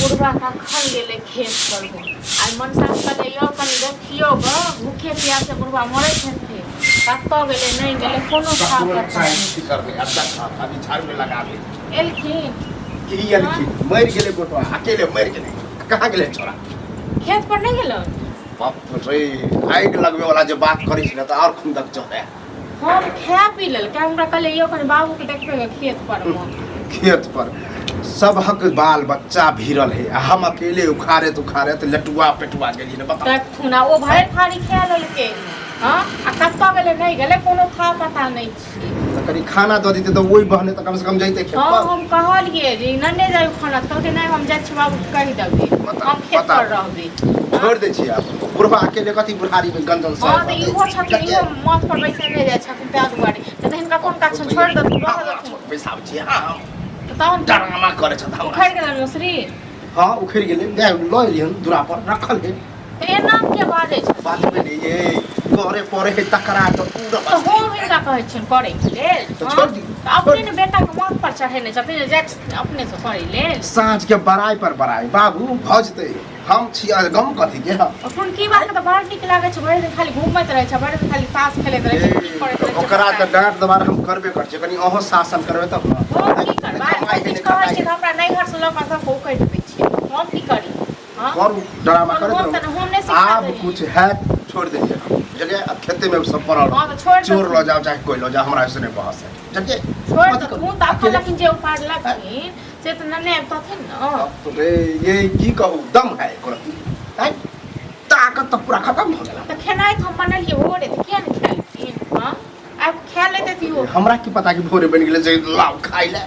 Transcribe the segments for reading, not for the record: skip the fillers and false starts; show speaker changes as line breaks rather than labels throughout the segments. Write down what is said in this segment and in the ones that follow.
बुढ़बा कखन गेलै खेत पर मे आइ मनसा के कहलियै यौ कनि देखियौ गऽ भूखे प्यासे बुढ़बा मरैत हेतै कतऽ गेलै नहि गेलै कोनो था पता नहि।
करबै अब तक अभी झाड़ू में लगा दे
एलखिन
की एलखिन मरि गेलै गोटवा अकेले मरि गेलै कहाँ गेलै छोरा
खेत पर नहि गेलन
बाप रे आगि लगबै वाला जे बात करै छै ने तऽ आओर खुंदक चढ़ै
हम खा पी लेलकै हमरा कहलियै यौ कनि बाबूके देखबै गऽ खेत पर मे
खेत पर सबहक बाल बच्चा भिरल है आ हम अकेले उखाड़ैत उखाड़ैत लटुआ पेटुआ गेलियै ने बताउ
देखथुन आ ओ भरि थारी खा लेलकै हँ आ कतऽ गेलै नहि गेलै कोनो था पता नहि छै
तऽ कनि खाना दऽ दितै तऽ ओहि बहने तऽ कमसँ कम जैते खेत
हँ
पर
हम कहलियै जे नन्ने जाय खाना तऽ कहलकै नहि हम जाइ छी बाबूके कहि देबै
बताउ,
हम खेत
बताउ।
पर रहबै
छोड़ि दै छियै आब बुढ़बा अकेले कथी बुढ़ारी में गंजन
हँ तऽ इहो छथिन इहो माथ पर बैसने जाइ छथिन ताहि दुआरे तऽ हिनका कोन काज छनि छोड़ि देथुन रहऽ देथुन
पैसा छियै हँ हम
तऽ तहन
डरामा करै छथि हमरा
उखड़ि गेलनि मसुरी
हँ उखड़ि गेलै गाय लऽ एलियै हन दूरा पर रखल है
तऽ एना के बाजै छै
बाजबै नहि ये करे पड़े है तकरा तऽ पूरा
तऽ हम हिनका कहै छियनि करैके लेल
तऽ छोड़ि दियौ,
तऽ अपने ने बेटाके माथ पर चढ़ेने छथिन जे जाइ छथिन अपनेसँ करै लेल
साँझ के बड़ाई पर बड़ाई बाबू भऽ जेतै हम छी गम कथी के हम
टुनकी बाबा के तऽ बड़ नीक लागै छै भरि दिन खाली घूमैत रहै छै भरि दिन खाली ताश खेलैत रहै छै की करैत रहै छै
ओकरा
पता
तऽ डाँट दबार हम करबे करै छियै कनि अहूँ शासन करबै तब ने
हम की करबै
कमाइ है
किछु
नहि
कहै
खटाइ
छै तऽ हमरा नैहर से लऽ कऽ सबके उकटि दै छियै हम की करी हँ
करू ड्रामा
हम
करैत
हम तऽ
रहू
हम नहि सिखा
आब
देलियै
कुछ है छोड़ देलियै हम बुझलियै आब खेते में सब पड़ल
हँ तऽ छोड़ि
चोर
देथुन
लऽ जाओ चाहे कोई लऽ जाओ हमरा ऐसे नहीं बहस है बुझलियै
छोड़ि
कथी करू?
देथुन तऽ अखन
अकेले
लेकिन जे उपाड़लखिन से तऽ नने अबितथिन ने
बाप रे ये की कहू दम है एको रत्ती आँय? ताकत तऽ पूरा खत्म भऽ गेल
तऽ खेनाइ तऽ हम बनेलियै भोरे तऽ किया नहि खेलखिन हँ आब खा लेते तऽ इहो
हमरा की पता कि भोरे बनि गेलै जे लाउ खाइ लए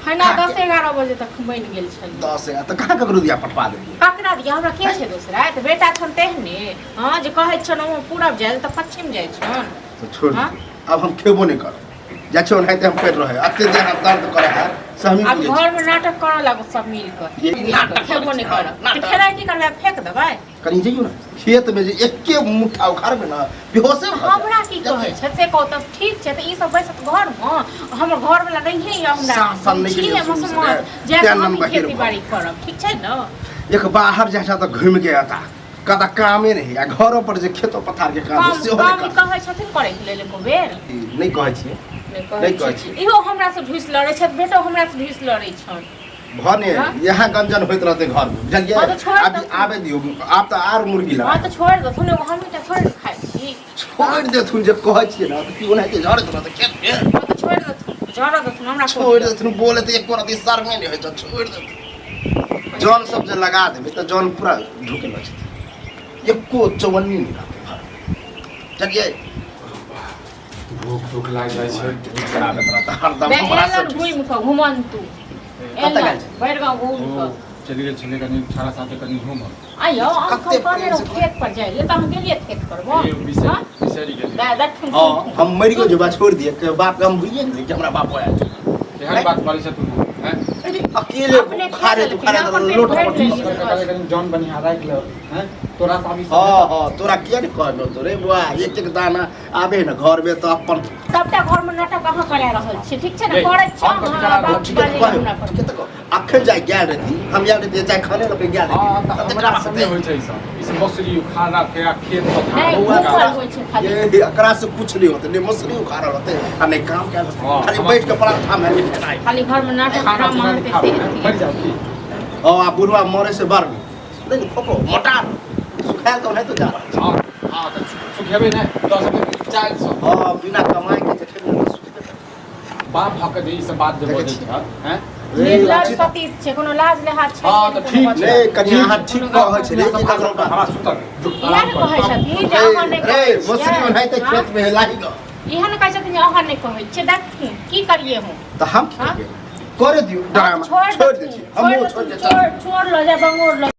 खाना 10-11 बजे तक बनि गेल छलै
10 11 तऽ कहाँ ककरो दिया पठवा देलियै
ककरा दिया हमरा के छै दोसरा तऽ बेटा छन तेहने हँ जे कहै छन ओ पूरब जाइ तऽ पश्चिम जाइ छन
तऽ छोड़
हाँ?
दियौ। आब हम खेबो नहि करब जाइ छियै ओनाहिते हम पड़ि रहै एते देह हाथ दर्द करै है से हमही
आब
बुझै छी
घर में नाटक करऽ लागू सब मिल कऽ
ये नाटक
खेबो नहि
करै छी,
करब तऽ
नाटक।
खेनाइ की करबै फेंक देबै
कनि जइयौ ने खेत में जे एके मुट्ठा उखाड़बै ने बेहोशे भऽ जायब।
हमरा की कहै छै से कहू तब ठीक छै तऽ ई सब बैसत घर मे हमर घर वाला नहिए यऽ हमरा
शासन
हम
नहि
छी
केलियै शुरू से
मुसलमान
ने,
जाए
तें
कऽ हमही
नम्बर
खेती बाड़ी करब ठीक छै ने
एक बाहर जाइ छै तऽ घुमि के आता कतऽ कामे नहीं आ घरो पर जे खेतो पथार के काम
काम
है, सेहो
काम
नहि
कहै छथिन करैके लेल एको बेर
करतै। नहि कहै छियै
नहि
नहि
कहै
कहै
छियै इहो हमरा से ढुसि लड़ै छथि बेटो हमरा से ढुसि लड़ै छनि
भने
हाँ?
यहाँ गंजन होइत रहतै घर में बुझलियै
हाँ, तऽ छोड़ि
आब
देथुन।
आबे दियौ आब तऽ आर मुर्गी
हँ
लगा
तऽ छोड़ि देथुन एगो हमही टा थोड़े ने खाइ छी
छोड़ि देथुन जे कहै छियै ने तऽ की ओनाहिते झड़ैत रहतै खेत मे
हँ तऽ छोड़ि देथुन झड़ऽ देथुन हमरा कोन
छोड़ि देथुन बोले तऽ एको रति शर्मे नहि होइ छै छोड़ि देथुन जन सब जे लगा देबै तऽ जन पूरा ढुके लऽ जेतै एको चौवन्नी नहि रहतै घर बुझलियै
भूख तूख लागि जाइ छै
खराब रहता हरदम
बे
हमरा
एलन
से
घुमि कऽ घुमन्तु
कतऽ
एलन
गेल छै?
भरि गाँव घुमि
ओ
कऽ
चलि गेल छलै कनि छाड़ा साथे कनि घूमऽ
आइयो हम
कते
कहने
प्रेम
रहौं
से
खेत पर जाइ ले तऽ हम गेलियै खेत पर
ए, बिसरि बिसरि गेलियै
दे देखथुन
हाँ
सुनथुन।
हम मरि गेल जे छोड़ दिए के बाप के हम भूलिए गेलियै कि हमरा बाप आयल
एहन बात करै छै तू हैं
अरे अकेले
अपने खा
उखाड़े
लेलखिन,
उखाड़े
अपन पेट
लोट
भरि
पट
लेलखिन।
कनि कनि जन बनिहार राखि ले हैं तोरा से अभी
हाँ हाँ तोरा किया नहीं कहलो तोरे बुआ एक एक दाना आबे न घर में तो अपन
सबटा घर में नाटक अहाँ करा रहल छी ठीक छै ने
ए,
करै छी
हम कथी
अहाँ,
करा रहल
बाप
छी?
ठीक है
बाजै
तो
हमरा पर
कहो ठीक है तो कहो अखन जाय गेल रही हम गेल रही जाय खाने लगे गेल
हाँ
रही
तऽ हमरा से नहि होइ छै ई सब ई सब मसुरी उखाड़ा के आ खेत पथार
नहि,
बौआ
भूखल
का
होइ छै खाली
ये एकरा से कुछ नहीं होते नहीं मसुरी उखाड़ल होते आ नहीं काम कैल होते
हाँ,
खाली
हम-
बैठ के पराठा में खेनाइ
खाली घर में नाटक
खाना
ड्रामा
पीना
हेतै
खाबै
से
हैं? मरि जाओ की
और आ बुढ़वा मरे से बार नहीं नहीं खोको मोटा सुखायल तो नहीं तो जा रहा
हाँ हाँ तऽ सुखेबै नहि 10 रुपैआ 400
हाँ बिना कमाए के जे खेबै ने सुखेबै
बाप भऽ के जे ई सब बात जे
देखै
बजै
छी।
छ हैं
निर्लज पतित छै कोनो लाज लिहाज छै
हाँ,
नहि,
तऽ
कोनो
ठीक
बात
नहीं
नहि।
कनि अहाँ ठीक कहै छलियै कि ककरो
हमरा सुतल
इएह ने कहै छथिन जे अहाँ नहि
रे
कहै
मसुरी
छियै।
ओनाहिते
हाँ?
खेत में लागि गऽ
इएह ने कहै छथिन जे अहाँ नहि कहै छियै देखथिन की करियै हम
तऽ हम की
हाँ?
करियै करे दियौ ड्रामा
छोड़ि
छोड़ि दै
देथिन
छियै हमहूँ
छोड़ि
छोड़ि
देथिन
दै
चोर चोर लऽ जाय बंगोर लऽ